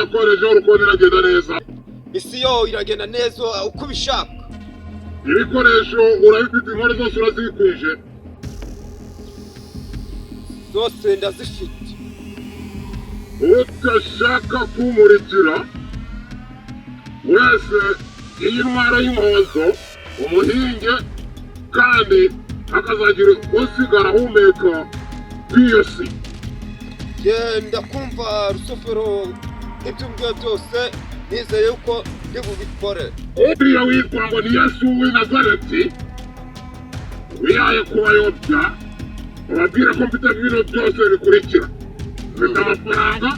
Nakoreje urukundo iragenda neza. Misiyo iragenda neza uko ubishaka. Ibikoresho urabifite, inkuru zose urazikwije? Zose ndazifite. Udashaka kumurikira wese iyi ntwaro y'inkonzo umuhinge, kandi hakazagira usigara ahumeka ku iyo si. Genda kumva Rusufero, ibyo umbwiye byose nizeye yuko ndi bubikore. Uriya witwa ngo ni Yesu w'i Nazareti wihaye kubayobya, ubabwira ko mfite bino byose bikurikira: mfite amafaranga,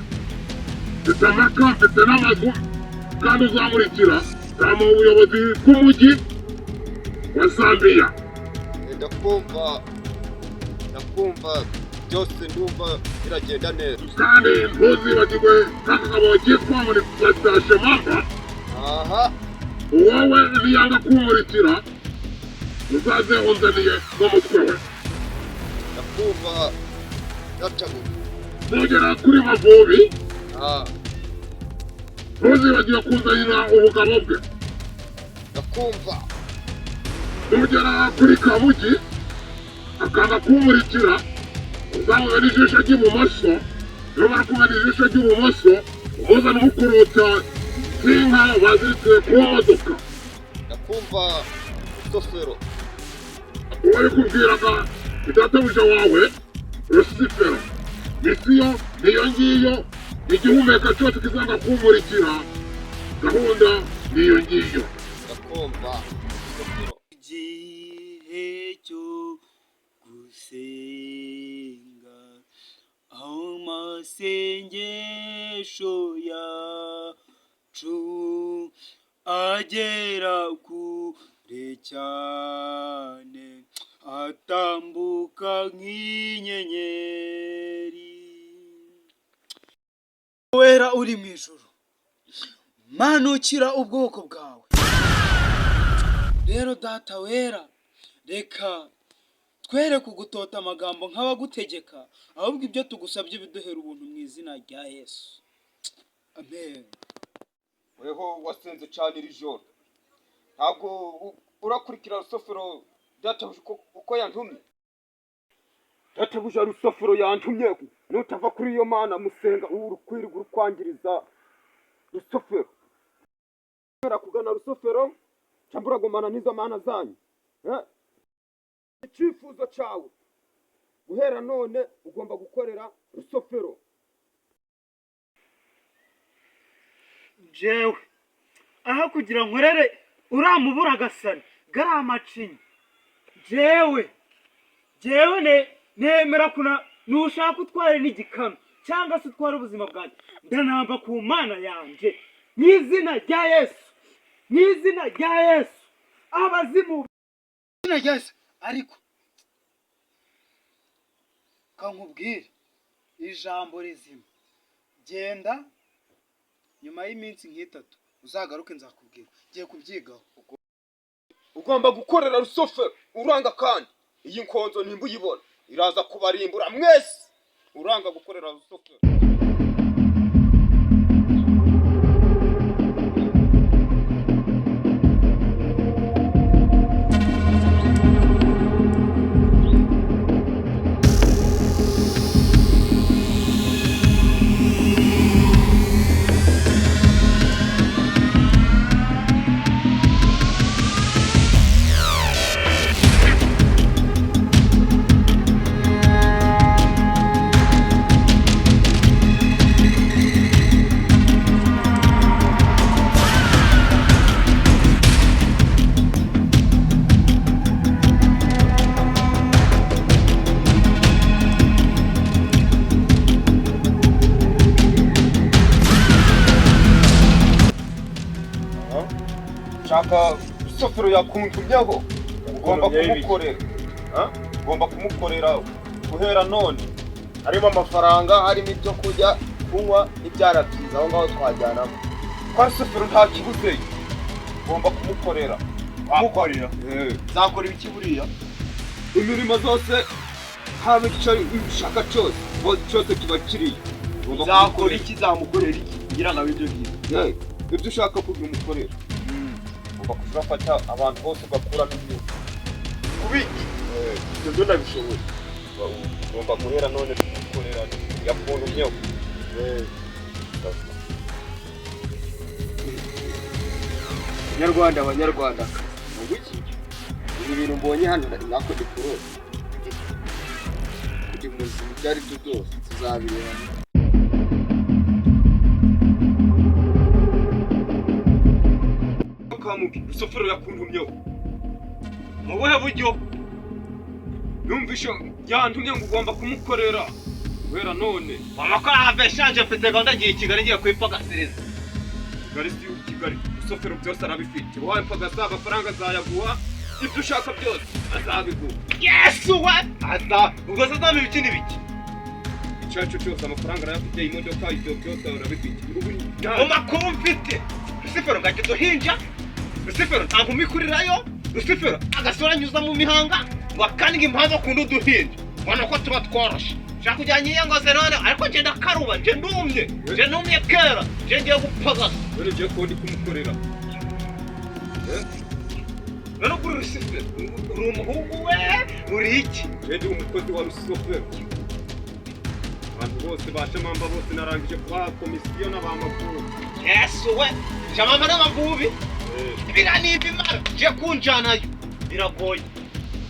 mfite amaka, mfite n'amazu, kandi uzamurikira nzamuha ubuyobozi bw'umujyi wa Zambiya. Ndakumva, ndakumva byose, ndumva biragenda neza. Kandi ntuzibagirwe kakagabo kitwa ngo ni Pasita Shemamba. Aha. Wowe niyanga kumurikira uzaze unzaniye n'umutwe we. Ndakumva databuja. Nugera kuri Mavubi, Ah. ntuzibagiwe kuzanira ubugabo bwe. Ndakumva. Nugera kuri Kabugi akanga kumurikira, uzamubona ijisho ry'ibumoso. Numara kubona ijisho ry'ibumoso, umuzana umukuruta nk'inka baziritse ku modoka. Ndakumva Rusufero. Uwabikubwiraga ni databuja wawe Rusifero. Misiyo niyo ngiyo, igihumeka cyose kizanga kumurikira, gahunda niyo ngiyo. Ndakumva Rusufero. Igihe cyo gusenga, amasengesho yacu agera kure cyane, atambuka nk'inyenyeri. Wera uri mu ijuru, manukira ubwoko bwawe. Rero Data wera, reka twere kugutota amagambo nk'abagutegeka, ahubwo ibyo tugusabye biduhera ubuntu mu izina rya Yesu, amen. Weho wasenze cyane iri joro, ntabwo urakurikira Rusufero databuja uko yantumye. Databuja Rusufero yantumye, nutava kuri iyo mana musenga ubu urukwirirwa urukwangiriza Rusufero. Kubera kugana Rusufero cyangwa uragumana n'izo mana zanyu, eh? Icyifuzo cyawe guhera none ugomba gukorera Rusufero. Jewe aho kugira nkorere uriya muburagasani gariya macinya, jewe nemera kuna nushaka utware n'igikanu cyangwa se utware ubuzima bwanjye, ndanamba ku Mana yanjye mu izina rya Yesu, mu izina rya Yesu, abazimu mu izina rya Yesu. Ariko kankubwire ijambo rizima: genda, nyuma y'iminsi nk'itatu uzagaruke, nzakubwira, ngiye kubyigaho. Ugomba gukorera Rusufero uranga, kandi iyi nkonzo nimba uyibona iraza kubarimbura mwese uranga gukorera Rusufero. Shaka Rusufero yakuntumyeho, ugomba kumukorera. Ugomba kumukorera guhera none. Harimo amafaranga, harimo ibyo kurya, kunywa n'ibyara byiza, aho ngaho twajyanamo. Kwa Rusufero nta kibuzeyo, ugomba kumukorera. Wamukorera? Eh. Zakora ibiki buriya? Imirimo zose, haba icyo ushaka cyose, cyose kiba kiriyo. Ugomba Zakora kumukorera. iki? Zamukorera iki? Tangira nawe ibyo ngibyo. Ibyo ushaka kugira umukorera, ugomba kuja urafata abantu bose ugakuramo imyuka. Kubiki ibyo byo ndabishoboye. Ugomba guhera none kumukorera yakuntumyeho. Nyarwanda, abanyarwanda, ngo iki ibi bintu mbonye hano nako ndi kurota kujya muzima, ibyo ari byo byose tuzabireba. Kamugi, Rusufero yakuntumyeho. Mu buhe buryo? Numvishe yantumye ngo ugomba kumukorera guhera none. Mama ko ahave shanje, mfite gahunda, ngiye i Kigali, ngiye kwipagasiriza. Kigali si Kigali, Rusufero byose arabifite. Wowe pagasa, amafaranga azayaguha, ibyo ushaka byose azabiguha. Yesu we, aza ubwo se azampa ibiki n'ibiki? Icyo ari cyo cyose amafaranga arayafite, imodoka, ibyo byose arabifite ubu. Mu makuru mfite, Rusifero ngajya duhinja, Rusifero nta nkumi ikurirayo, Rusifero agasura anyuza mu mihanga ngo akaniga impamvu akunda uduhinja, ubona ko tuba tworoshe. Nshaka kujya nyiyangoze none, ariko nje ndakaruba, nje ndumye, nje numye kera, nje ngiye gupagasa. None ugiye kuba ndi kumukorera. None kuri Rusifero uri umuhungu we, uri iki? Njye ndi umukozi wa Rusufero. Abantu bose ba Shamamba bose narangije kubaha komisiyo n'abamakuru. Yesu we, Shamamba n'Amavubi biriya ni ibimara, nje kunjanayo biragoye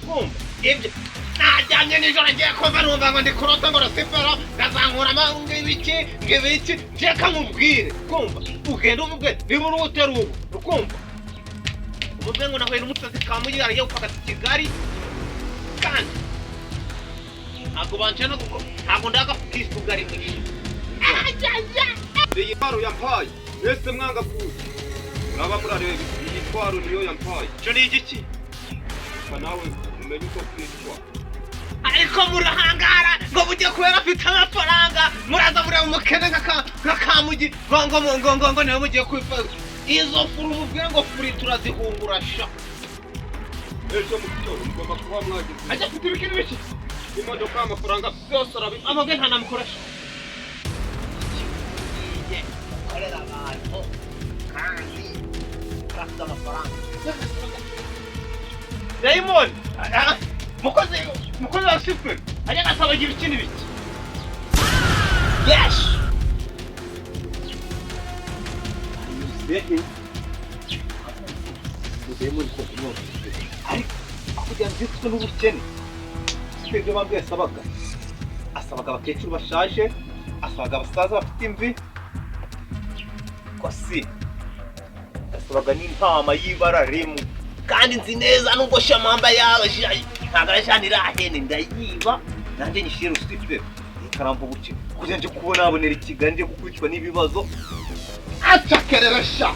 kumva ibyo najyanye nijoro, ngiye kumva numva ngo ndi kurota ngo Rusifero ngazankuramo ngo ibiki ngo ibiki. Nje kamubwire kumva ugenda umubwire niba uri utera ubu ukumva umubwire ngo nahuye n'umusazi kamugira aragiye gupagasa i Kigali, kandi ntabwo banje no kuko ntabwo ndagapfukisha ubwari bwinshi. Iyi ntwaro yampaye, mwese mwanga kuza muraba murareba, iyi ntwaro niyo yampaye. Icyo ni igiki? Reka nawe umenye uko kwitwa. Ariko murahangara ngo mujye kubera afite amafaranga, muraza mureba umukene nka Kamugi ngo ngo ngo ngo ngo niwe mugiye kwifaza izo furu, mubwire ngo furi turazihungura sha. Ejo mu gitondo mugomba kuba mwagize. Ajya afite ibiki n'ibiki? Imodoka, amafaranga byose arabifite. Amabwe nta namukoresha ngiye gukorera abantu kandi bafite amafaranga. Dayimoni mukozi, mukozi wa Sifuri ajya agasaba ibiki n'ibiki. Yes, anyuze he dayimoni koko? Ariko kugira ngo zifite n'ubukene, sibyo ibyo bambwiye, asabaga abakecuru bashaje, asabaga abasaza bafite imvi, ko si asabaga n'intama y'ibara rimwe. Kandi nzi neza nubwo Shamamba yawe ntabwo arajana irahene, ndayiba nanjye nyishyire Rusifero ikarampa ubuke kugira nje kubona nabonera i Kigali, nje gukurikirwa n'ibibazo acakerera sha.